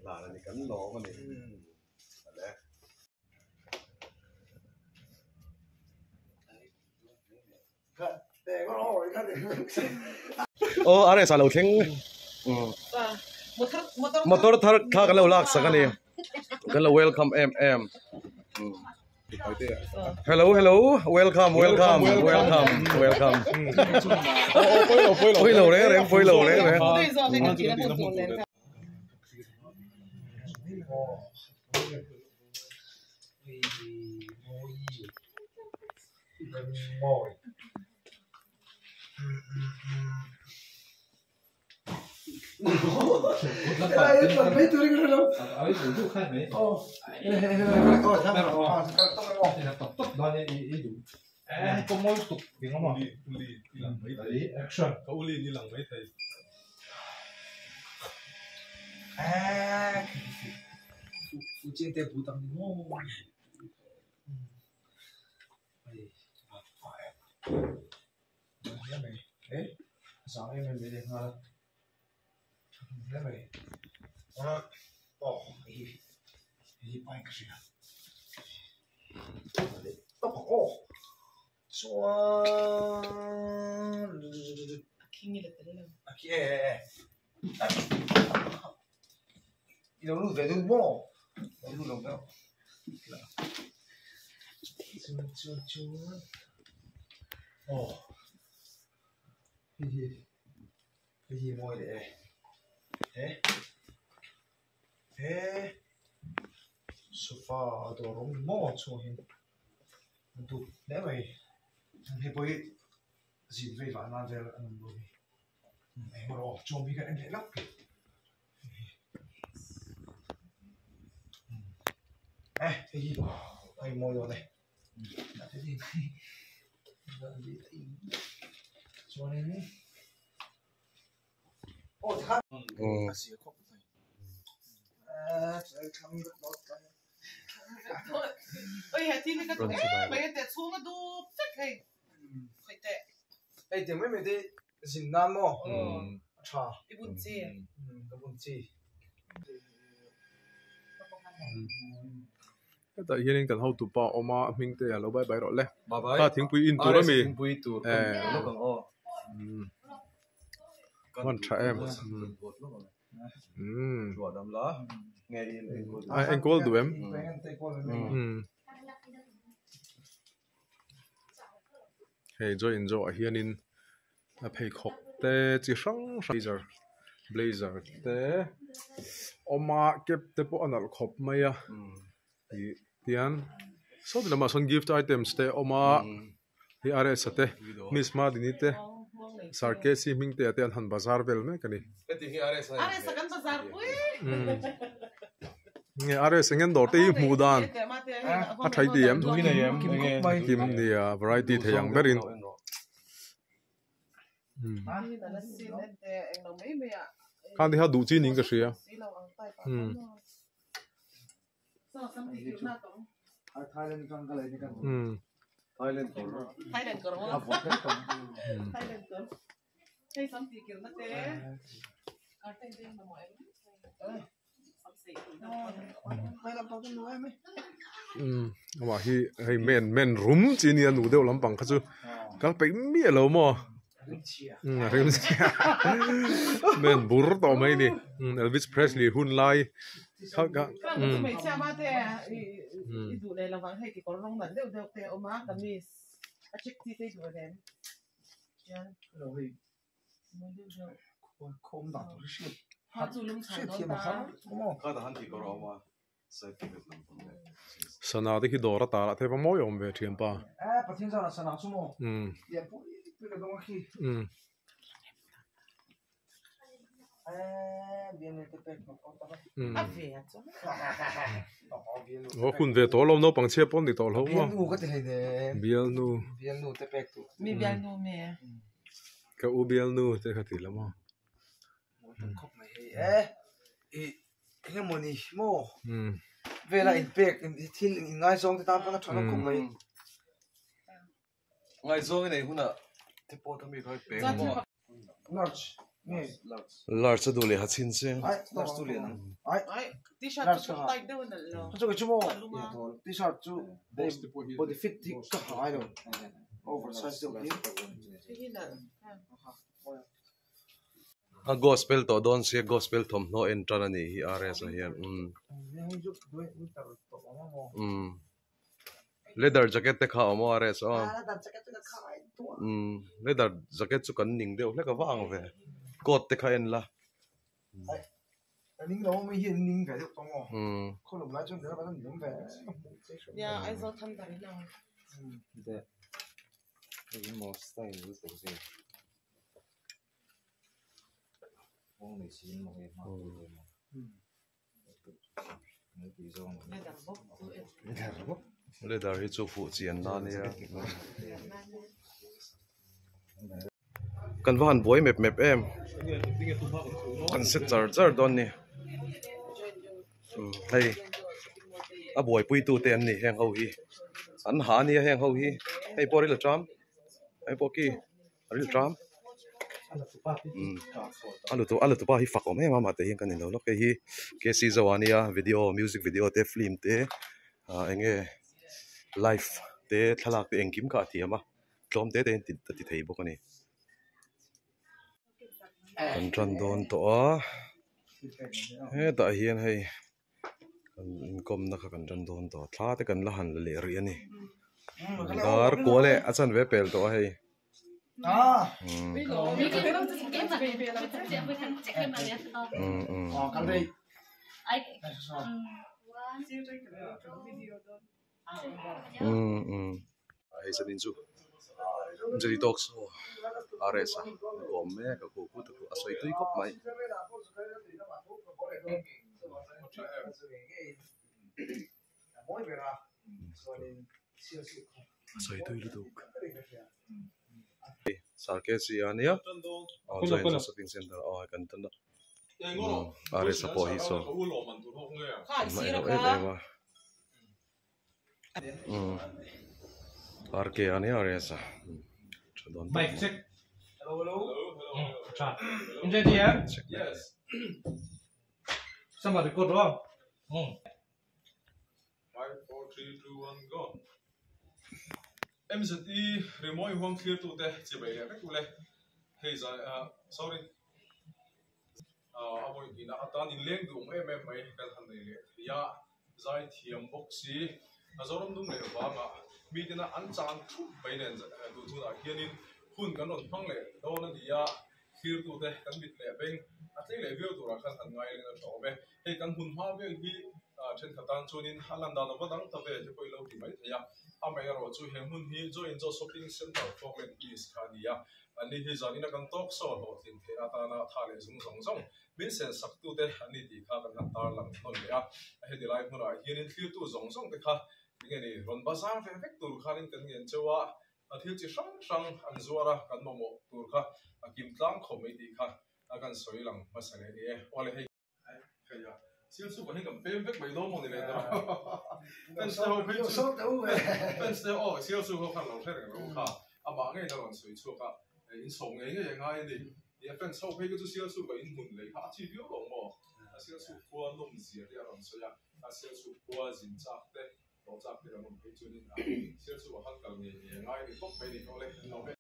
hlan a ni kan lawm a ni. Ale. Aw RS a lo thleng motor thar thla kan lo lak sak a ni kan lo welcome em em hello hello welcome welcome welcome welcome pawilo reng reng pawilo reng reng Hetah hianin kan hotupa a awm a a hming te a lo bai bai rawh le kha thingpui in tur ami hman tha em a enkawl duh em hei joy in zawh ah hianin a pheikhawk te chi hrang hrang blazer blazer te awm a cap te pawh a nalh khawp mai a ih tian sawti lamah sawn gift items te a awm a hei RS a te miss Madini te sir K C hming te ah te an han bazar vel mek a ni. Nge RS eng en dawr te hi hmuh dan a tha i ti em kim nia variety thei ang berin. Khan te kha duh chi niin ka hria. Amah hi hei men men rum chi nia nu deuh lampang kha chu kal peih miah lo maw a rim chhia men bur tawh mai a ni Elvis Presley hun lai kha kha Sana te khi dawr a tar ah te va mawi awm ve thian pa. Aw hun ve tawh lo naupang chhia pawh ni tawh lo maw bialnu ka u bialnu te kha ti la maw Ngaihzawng i nei hunah te pawh ta mi kha i peng maw? Large a duh leh ha chhin che. A gospel tawh dawn sia gospel thawmhnaw en tan a nih hi RS ah hian umm umm leather jacket te kha a awm aw RS aw umm leather jacket chu kan ning deuh hlek a va ang ve coat te kha en la. Umm. Leather hi chu fuh chian na ania kan va han buai mep mep em kan set char char dawn ni hei a buaipui tu te an ni heng ho hi an ha ania heng ho hi hei pawh ril a ṭam hei pawh khi. A ril ṭam a lutu a lutupa hi fak awm em a mahte hian kan inlo lawk hei hi K C Zoa ania video music video te film te ah eng nge live te thlalak te engkim kha a thiam a tlawm te te in a ti thei bawk a ni kan tan dawn tawh a hetah hian hei kan inkawmna kha kan tan dawn tawh thla te kan la han la leh rih a ni dar kua leh a chanve pel tawh a hei Hei zanin chu Anjali talk show RS a awm mek a khuh khuh a sawi tui khawp mai. A sawi tui lutuk. Sarkesi a nia aw join chu shopping center aw kan tan a RS a pawh hi saw an hma elo em em a. RK a nia RS a tha dawn tak mai. MZE rimawi huang thlirtute chibai leh vek ule hei zai sorry a vawi hnihna atan inleng duh awm em em mai kan han nei leh thei a zai thiam bawk si a Zoram dum leh vangah miten an chan thup mai nen duh chhunah hianin hun kan rawn hmang leh dawn a ni a. Thirtute kan mit leh beng a tlei leh viau turah khan han ngai leng a tha awm e. Hei kan hmun hma vel hi thenkhat tan chuanin a lan dan a va dang ta ve te pawh i lo ti mai thei a. Amaherawh chu he hmun hi Joy and Joe Shopping Centre Falkland East kha a ni a. Anni hi zanin a kan tawk saw hlawhtlin theihna atana tha leh zung zawng zawng min sen sak tute an ni tih kha kan han tarlang nawn leh a. Heti lai hmunah hianin thlirtu zawng zawng te kha enge ni rawn bazar ve vek tur khanin kan ngen cheu a. A thil chi hrang hrang an zuar a, kan mamawh tur kha a kim tlang khawp mai tih kha a kan sawi lang hmasa leh ni e. Awle hei. Hei a, sil chu pahnih kan pem vek mai dawn maw ni leh ta. Fans te ho phei chu, fans te aw sil chu ho khan lo hre reng lo kha, amah ngei na rawn sawi chhuak a, in sawm ngei ngei a ngai a ni. Nia fans ho phei kha chu sil chu ka in hmun lei kha a chi viau lo maw? A sil chu khua nawm zia te a rawn sawi a, a sil chu khua zin chak te. Tawh chak te kan awm phei chuanin a thil chu a han kal ngei ngei a ngai ni khawp mai ni awle an lo e.